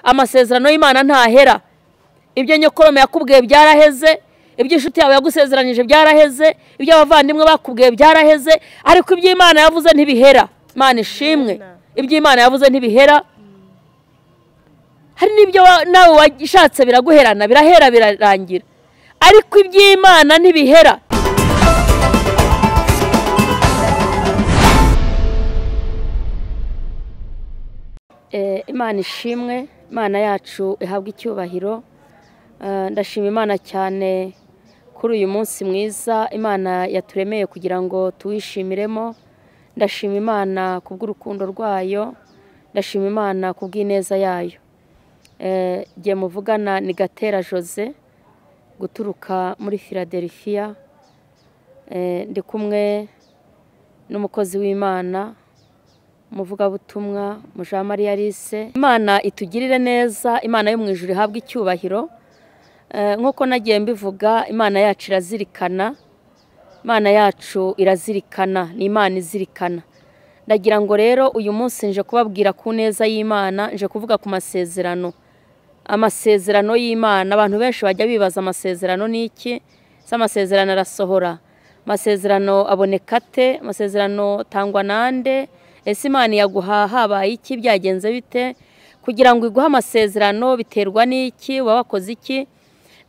Amasezerano y'Imana ntahera. Ibyo nyokorome yakubwiye byaraheze, ibyo inshuti yawe yagusezeranyije byaraheze, ibyo abavandimwe bakubwiye byaraheze, ariko ibyo Imana yavuze ntibihera. Imana ishimwe. Ibyo Imana yavuze ntibihera. Hari n'ibyo nawe washatse biraguherana, birahera birarangira, ariko iby'Imana ntibihera. Imana ishimwe, Imana yacu ihabwe icyubahiro. Ndashima Imana cyane kuri uyu munsi mwiza Imana yaturemeye kugira ngo tuwishimiremo. Ndashima Imana kubw'urukundo rwayo, ndashima Imana kubw'ineza yayo. Jye muvugana ni Gatera Jose guturuka muri Philadelphia. Ndi kumwe n'umukozi w'Imana, umuvugabutumwa Mujamariya Alice. Imana itugirire neza, Imana yo mu ijuru ihabwe icyubahiro. Nk'uko nagiye mbivuga, Imana yacu irazirikana, Imana yacu irazirikana, ni Imana izirikana. Ndagira ngo rero uyu munsi nje kubabwira ku neza y'Imana, nje kuvuga ku masezerano. Amasezerano y'Imana, abantu benshi bajya bibaza amasezerano ni iki? Se amasezerano arasohora? Amasezerano aboneka ate? Amasezerano tangwa nande? Ese Imana yaguha habaye iki? Byagenze bite? Kugira ngo iguhe amasezerano biterwa n'iki? Uba wakoze iki?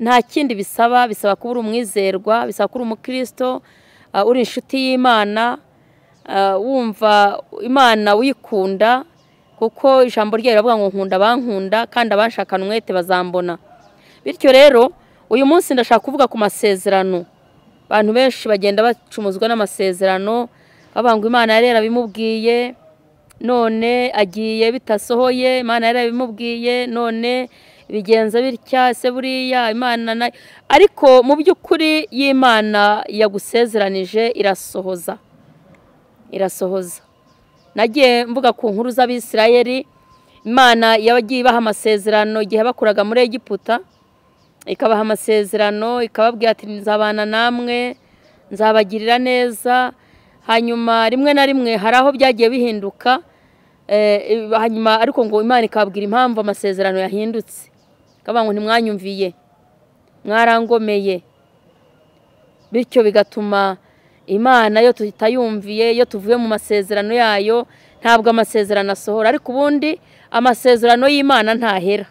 Nta kindi bisaba, bisaba kuba uri umwizerwa, bisaba kuba uri umukristo, uri inshuti y'Imana, wumva Imana uyikunda, kuko ijambo ryayo riravuga ngo nkunda abankunda kandi abanshakana umwete bazambona. Bityo rero uyu munsi ndashaka kuvuga ku masezerano. Abantu benshi bagenda bacumuzwa n'amasezerano, bavuga ngo Imana yari yarabimubwiye none agiye bitasohoye, Imana yari yarabimubwiye none bigenze bitya, se buriya Imana na... Ariko mu by'ukuri y'Imana yagusezeranije irasohoza, irasohoza. Nagiye mvuga ku nkuru z'Abisirayeli, Imana yabagiye ibaha amasezerano igihe bakuraga muri Egiputa, ikabaha amasezerano ikababwira ati nzabana namwe, nzabagirira neza. Hanyuma rimwe na rimwe hari aho byagiye bihinduka, hanyuma ariko ngo Imana ikababwira impamvu amasezerano yahindutse, ikavuga ngo ntimwanyumviye, mwarangomeye. Bityo bigatuma Imana yo tutayumviye, iyo tuvuye mu masezerano yayo ntabwo amasezerano asohora. Ariko ubundi amasezerano y'Imana ntahera,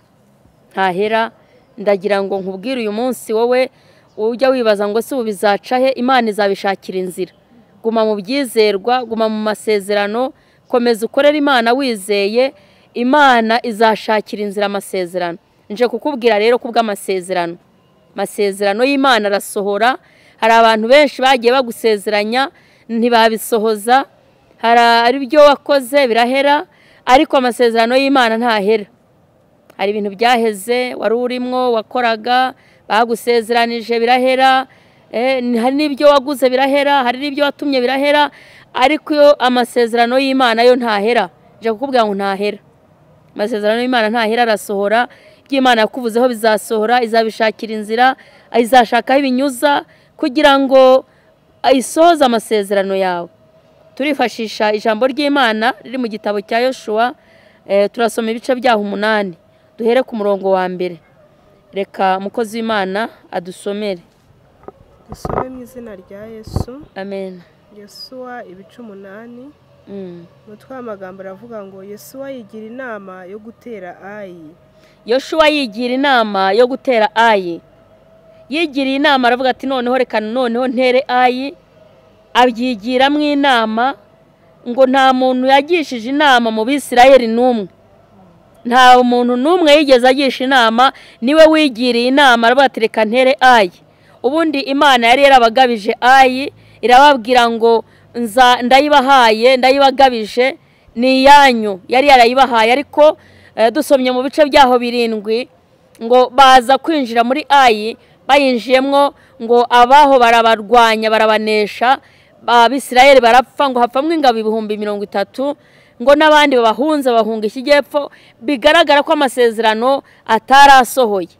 ntahera. Ndagira ngo nkubwire uyu munsi, wowe ujya wibaza ngo se ubu bizaca he? Imana izabishakira inzira. Guma mu byizerwa, guma mu masezerano, komeza ukorere Imana wizeye, Imana izashakira inzira amasezerano. Nje kukubwira rero kubw'amasezerano, amasezerano y'Imana arasohora. Hari abantu benshi bagiye bagusezeranya ntibabisohoza, hari ibyo wakoze birahera, ariko amasezerano y'Imana ntahera. Hari ibintu byaheze wari urimwo wakoraga bagusezeranije birahera, hari n'ibyo waguze birahera, hari n'ibyo watumye birahera, ariko yo amasezerano y'Imana yo ntahera. Nje kukubwira ngo ntahera. Amasezerano y'Imana ntahera, arasohora. Ibyo Imana yakuvuzeho bizasohora, izabishakira inzira, izashakaho ibinyuza kugira ngo isohoze amasezerano yawe. Turifashisha ijambo ry'Imana riri mu gitabo cya Yoshuwa, turasoma ibice byaho 8, duhere ku murongo wa mbere. Reka umukozi w'Imana adusomere. Dusome mu izina rya Yesu. Amen. Yosuwa ibice 8. Umutwe w'amagambo aravuga ngo Yosuwa yigira inama yo gutera Ayi. Yoshuwa yigira inama yo gutera Ayi. Yigiriye inama aravuga ati noneho reka noneho ntere Ayi. Abyigiramo inama ngo nta muntu yagishije inama mu Bisirayeli n'umwe, nta muntu n'umwe yigeze agisha inama, niwe wigiriye inama aravuga ati reka ntere Ayi. Ubundi Imana yari yarabagabije Ayi, irababwira ngo ndayibahaye, ndayibagabije, ni iyanyu. Yari yarayibahaye, ariko dusomye mu bice byaho 7 ngo baza kwinjira muri Ayi, bayinjiyemwo ngo abaho barabarwanya barabanesha, Abisirayeli barapfa, ngo hapfamwe ingabo 30,000, ngo n'abandi babahunze bahunga ikijyepfo. Bigaragara ko amasezerano atarasohoye.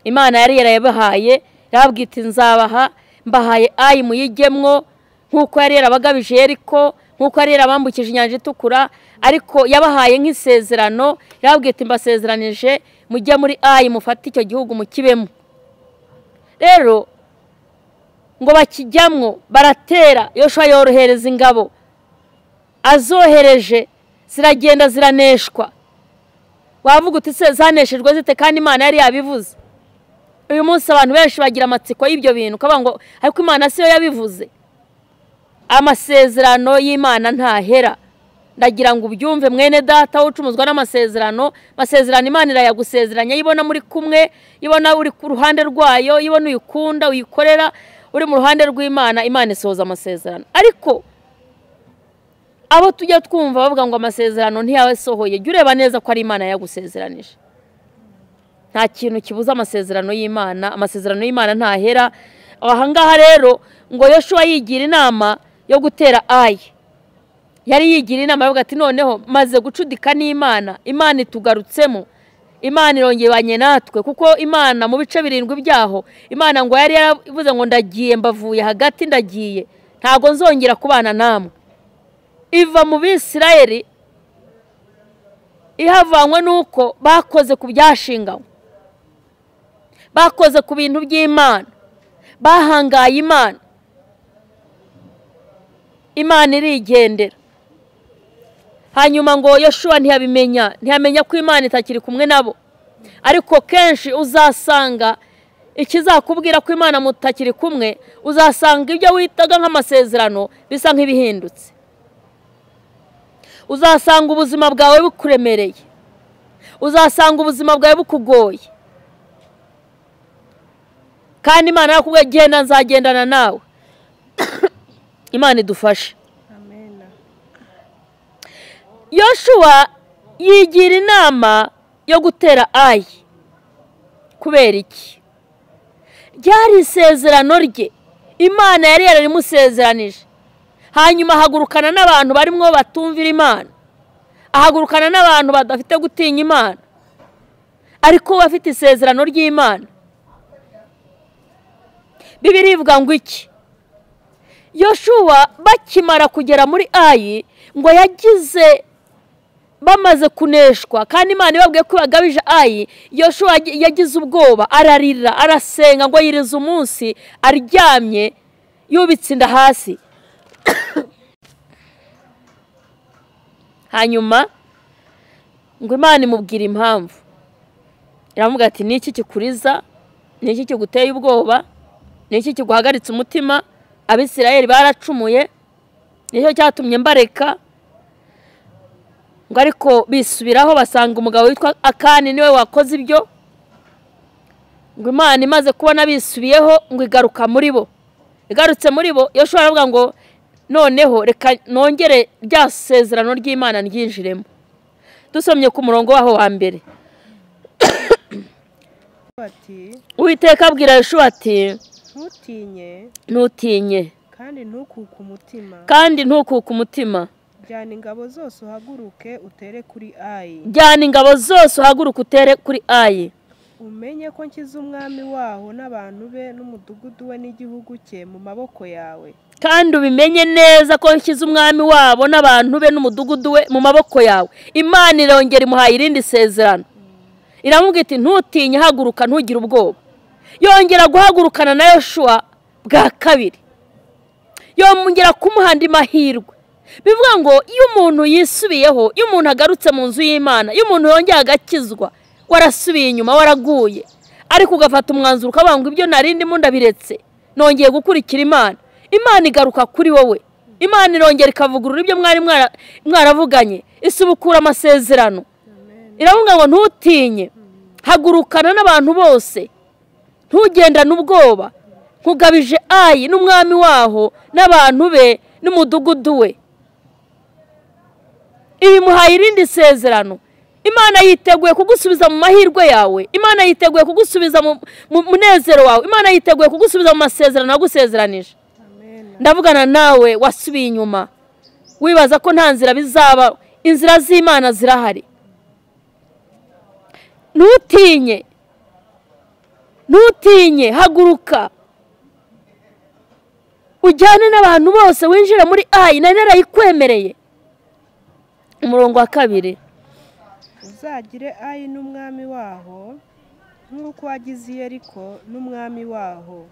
Imana yari yarayabahaye, yarababwira iti nzabaha, mbahaye Ayi muyigemwo, nk'uko yari yarabagabije Yeriko, Nkuko yari yarabambukije inyanja itukura, ariko yabahaye nk'isezerano, yarababwiye ati mbasezeranije mujye muri Ayi mufate icyo gihugu mukibemo. Rero ngo bakijyamwo baratera, Yoshuwa yorohereza ingabo azohereje ziragenda ziraneshwa. Wavuga uti se zaneshejwe zite kandi Imana yari yabivuze? Uyu munsi abantu benshi bagira amatsiko y'ibyo bintu, ukavuga ngo ariko Imana siyo yabivuze. Amasezerano y'Imana ntahera. Ndagira ngo ubyumve mwene data ucumuzwa n'amasezerano. Amasezerano Imana irayagusezeranya, yibona muri kumwe, ibona uri ku ruhande rwayo, ibona uyikunda uyikorera, uri mu ruhande rw'Imana, Imana isohoza amasezerano. Ariko abo tujya twumva bavuga ngo amasezerano ntiyasohoye, jya ureba neza ko ari Imana yagusezeranije. Nta kintu kibuza amasezerano y'Imana, amasezerano y'Imana ntahera. Aha ngaha rero ngo Yoshuwa yigira inama yo gutera Ayi. Yari yigira inama avuga ati noneho maze gucudika n'Imana, Imana itugarutsemo, Imana irongebanye natwe, kuko Imana mu bice 7 byaho, Imana ngo yari yaravuze ngo ndagiye, mbavuye hagati, ndagiye, ntago nzongera kubana namwe. Iva mu Bisirayeli ihavanywe nuko bakoze ku byashinganywe, bakoze ku bintu by'Imana, bahangaye Imana, Imana irigendera. Hanyuma ngo Yoshuwa ntiyabimenya, ntiyamenya ko Imana itakiri kumwe nabo. Ariko kenshi uzasanga ikizakubwira ko Imana mutakiri kumwe, uzasanga ibyo witaga nk'amasezerano bisa nk'ibihindutse. Uzasanga ubuzima bwawe bukuremereye, uzasanga ubuzima bwawe bukugoye, kandi Imana yakubwiye genda nzagendana nawe. Imana idufashe. Amen. Yoshuwa yigira inama yo gutera Ayi. Kubera iki? Ryari isezerano rye, Imana yari yararimusezeranije. Hanyuma ahagurukana n'abantu barimwo batumvira Imana, ahagurukana n'abantu badafite gutinya Imana, ariko bafite isezerano ry'Imana. Bibiliya ivuga ngo iki? Yoshuwa bakimara kugera muri Ayi ngo yagize bamaze kuneshwa, kandi Imana ibabwiye ko bagabije Ayi, Yoshuwa yagize ubwoba, ararira, arasenga, ngo yiriza umunsi aryamye yubitse inda hasi. Hanyuma ngo Imana imubwira impamvu, iramubwira ati niki kikuriza, niki kiguteye ubwoba, niki kiguhagaritse umutima? Abisirayeli baracumuye, nicyo cyatumye mbareka. Ngo ariko bisubiraho basanga umugabo witwa Akani niwe wakoze ibyo. Ngo Imana imaze kubona bisubiyeho ngo igaruka muri bo. Igarutse muri bo, Yoshuwa aravuga ngo noneho reka nongere rya sezerano ry'Imana ryinjiremo. Dusomye ku murongo waho wa mbere. Uwiteka abwira Yoshuwa ati ntutinye, ntutinye, kandi ntukuke umutima, kandi ntukuke umutima. Jyana ingabo zose uhaguruke utere kuri Ayi. Jyana ingabo zose uhaguruke utere kuri Ayi. Umenye ko nshyize umwami waho n'abantu be n'umudugudu we n'igihugu cye mu maboko yawe. Kandi ubimenye neza ko nshyize umwami wabo n'abantu be n'umudugudu we mu maboko yawe. Imana irongera imuhaye irindi sezerano. Iramubwira iti ntutinye, haguruka, ntugire ubwoba. Yongera guhagurukana na Yoshuwa bwa kabiri, yongera kumuha andi mahirwe. Bivuga ngo iyo umuntu yisubiyeho, iyo umuntu agarutse mu nzu y'Imana, iyo umuntu yongeye agakizwa, warasubiye inyuma, waraguye, ariko ugafata umwanzuro ukavuga ngo ibyo nari ndimo ndabiretse, nongeye gukurikira Imana, Imana igaruka kuri wowe. Imana irongera ikavugurura ibyo mwari mwaravuganye, isubukura amasezerano. Iravuga ngo ntutinye, hagurukana n'abantu bose, ntugendane ubwoba, nkugabije Ayi n'umwami waho n'abantu be n'umudugudu we. Ibimuhaye irindi sezerano. Imana yiteguye kugusubiza mu mahirwe yawe, Imana yiteguye kugusubiza mu munezero wawe, Imana yiteguye kugusubiza mu masezerano yagusezeranije. Ndavugana nawe wasubiye inyuma, wibaza ko nta nzira bizaba, inzira z'Imana zirahari. Ntutinye, ntutinye, haguruka. Ujyane n'abantu bose winjire muri Ayi, nari narayikwemereye. Umurongo wa 2. Uzagire Ayi n'umwami waho nk'uko wagize Yeriko n'umwami waho.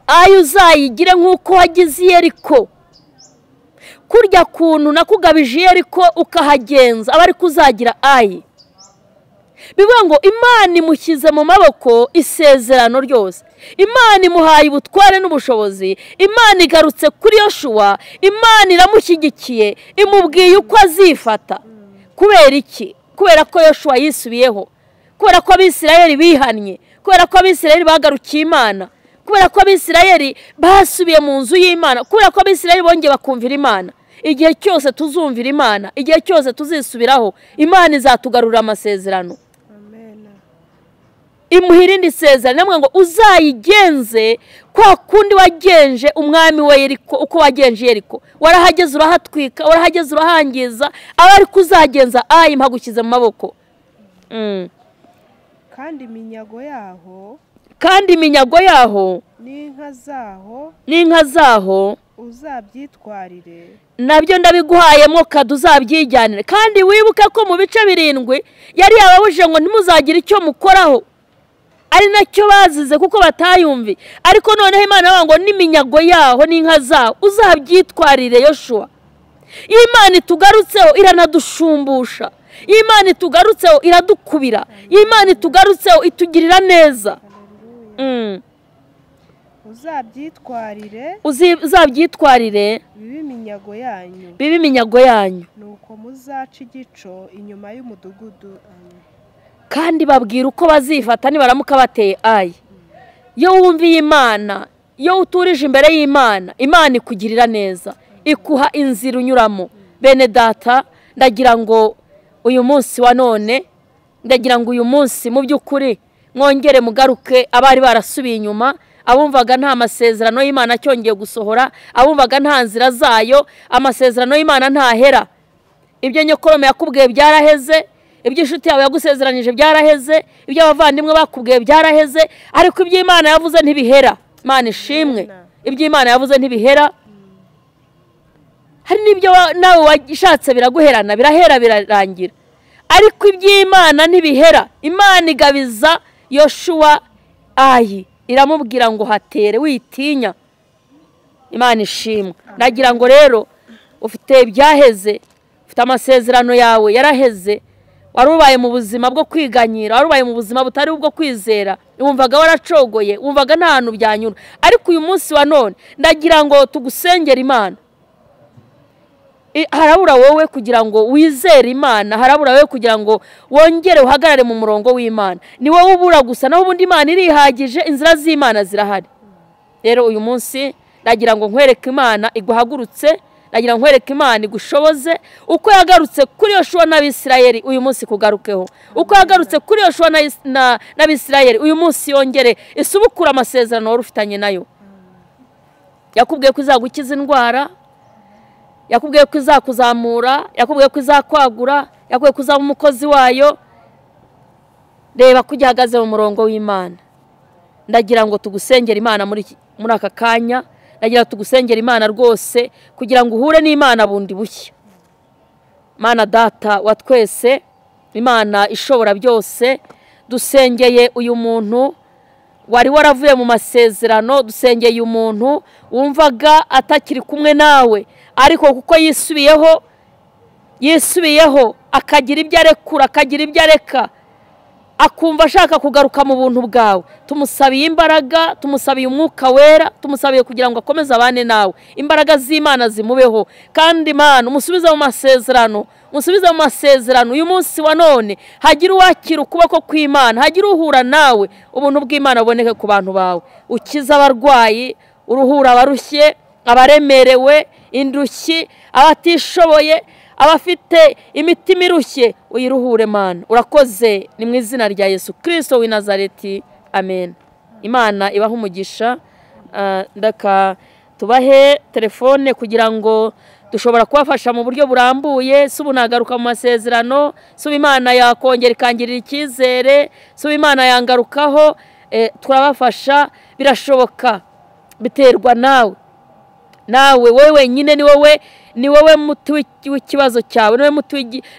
Ayi uzayigire nk'uko wagize Yeriko. Kurya kuntu nakugabije Yeriko ukahagenza, aba ariko uzagira Ayi. Bivuga ngo Imana imushyize mu maboko isezerano ryose. Imana imuhaye ubutware n'ubushobozi. Imana igarutse kuri Yoshuwa, Imana iramushyigikiye, imubwiye uko azifata. Kubera iki? Kubera ko Yoshuwa yisubiyeho, kubera ko Abisirayeli bihannye, kubera ko Abisirayeli bagarukiye Imana, kubera ko Abisirayeli basubiye mu nzu y'Imana, kubera ko Abisirayeli bongeye bakumvira Imana. Igihe cyose tuzumvira Imana, igihe cyose tuzisubiraho, Imana izatugarurira amasezerano. Imuha irindi sezerano, namwe ngo uzayigenze kwa kundi wagenje umwami wa Yeriko, uko wagenje Yeriko. Warahageze urahatwika, warahageze urahangiza, aba ariko uzagenza Ayi mpagushyize mu maboko. Kandi iminyago yaho, kandi iminyago yaho n'inka zaho, n'inka zaho uzabyitwarire, nabyo ndabiguhayemo kado uzabyijyanire. Kandi wibuke ko mu bice 7 yari yababujije ngo ntimuzagire icyo mukoraho, ari nacyo bazize kuko batayumvi. Ariko noneho Imana yavuga ngo n'iminyago yaho n'inka zaho uzabyitwarire Yoshuwa. Iyo Imana itugarutseho iranadushumbusha, iyo Imana itugarutseho iradukubira, iyo Imana itugarutseho itugirira neza. Uzabyitwarire, uzabyitwarire bibe iminyago yanyu, bibe iminyago yanyu. Nuko muzaca igico inyuma y'umudugudu. Kandi babwira uko bazifata nibaramuka bateye Ayi. Iyo wumviye Imana, iyo uturije imbere y'Imana, Imana ikugirira neza, ikuha inzira unyuramo. Bene data, ndagira ngo uyu munsi wa none, ndagira ngo uyu munsi mu by'ukuri mwongere mugaruke abari barasubiye inyuma, abumvaga nta masezerano y'Imana cyongeye gusohora, abumvaga nta nzira zayo, amasezerano y'Imana ntahera. Ibyo nyokorome yakubwiye byaraheze, ibyo inshuti yawe yagusezeranyije byaraheze, ibyo abavandimwe bakubwiye byaraheze, ariko ibyo Imana yavuze ntibihera. Imana ishimwe, ibyo Imana yavuze ntibihera. Hari n'ibyo nawe washatse biraguherana, birahera birarangira, ariko iby'Imana ntibihera. Imana igabiza Yoshuwa Ayi, iramubwira ngo hatere witinya. Imana ishimwe. Nagira ngo rero ufite ibyaheze, ufite amasezerano yawe yaraheze, wari ubaye mu buzima bwo kwiganyira, wari ubaye mu buzima butari ubwo kwizera, wumvaga waracogoye, wumvaga nta hantu byanyura. Ariko uyu munsi wa none ndagira ngo tugusengere Imana. Harabura wowe kugira ngo wizere Imana, harabura wowe kugira ngo wongere uhagarare mu murongo w'Imana. Ni wowe ubura gusa, naho ubundi Imana irihagije, inzira z'Imana zirahari. Rero uyu munsi ndagira ngo nkwereke Imana iguhagurutse, ndagira nkwereke Imana igushoboze. Uko yagarutse kuri Yoshuwa n'Abisirayeli, uyu munsi kugarukeho. Uko yagarutse kuri Yoshuwa n'Abisirayeli, uyu munsi yongere isubukura amasezerano wari ufitanye nayo. Yakubwiye ko izagukiza indwara, yakubwiye ko izakuzamura, yakubwiye ko izakwagura, yakubwiye ko uzaba umukozi wayo. Reba ko ugihagaze mu murongo w'Imana. Ndagira ngo tugusengere Imana muri aka kanya, ndagira tugusengere Imana rwose kugira ngo uhure n'Imana bundi bushya. Mana data wa twese, Imana ishobora byose, dusengeye uyu muntu wari waravuye mu masezerano, dusengeye umuntu wumvaga atakiri kumwe nawe, ariko kuko yisubiyeho, yisubiyeho akagira ibyo arekura, akagira ibyo areka, akumva ashaka kugaruka mu buntu bwawe. Tumusabiye imbaraga, tumusabiye umwuka wera, tumusabiye kugira ngo akomeze abane nawe. Imbaraga z'Imana zimubeho. Kandi Imana umusubize mu masezerano, umusubize mu masezerano uyu munsi wa none. Hagira uwakira ukuboko kw'Imana, hagira uhura nawe, ubuntu bw'Imana buboneke ku bantu bawe. Ukiza abarwayi, uruhura abarushye, abaremerewe, indushyi, abatishoboye, abafite imitima irushye, uyiruhure Mana. Urakoze, ni mu izina rya Yesu Kristo w'i Nazareti, amen. Imana ibahe umugisha. Ndaka tubahe telefone kugira ngo dushobora kubafasha mu buryo burambuye. Si ubu nagaruka mu masezerano, si ubu Imana yakongera ikangirira icyizere, si ubu Imana yangarukaho, turabafasha, birashoboka, biterwa nawe. Nawe wowe wenyine ni wowe muti w'ikibazo cyawe, ni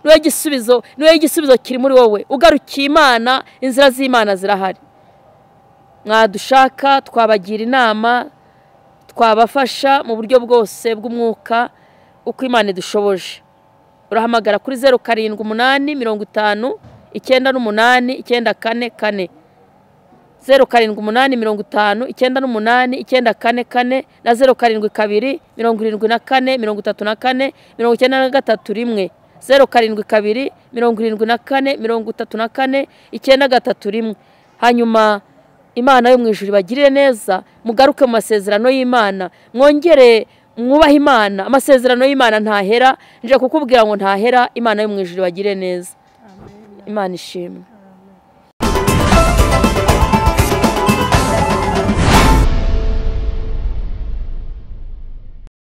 wowe gisubizo, ni wowe igisubizo kiri muri wowe. Ugarukiye Imana, inzira z'Imana zirahari. Mwadushaka twabagira inama, twabafasha mu buryo bwose bw'umwuka uko Imana idushoboje. Urahamagara kuri 0 7 8 50 98 94 4, 0 7 8 50 98 94 4 na 0 7 2 74 34 93 1, 0 7 2 74 34 93 1. Hanyuma Imana yo mu ijuru ibagirire neza, mugaruke mu masezerano y'Imana, mwongere mwubahe Imana. Amasezerano y'Imana ntahera, nje kukubwira ngo ntahera. Imana yo mu ijuru ibagirire neza. Imana ishimwe.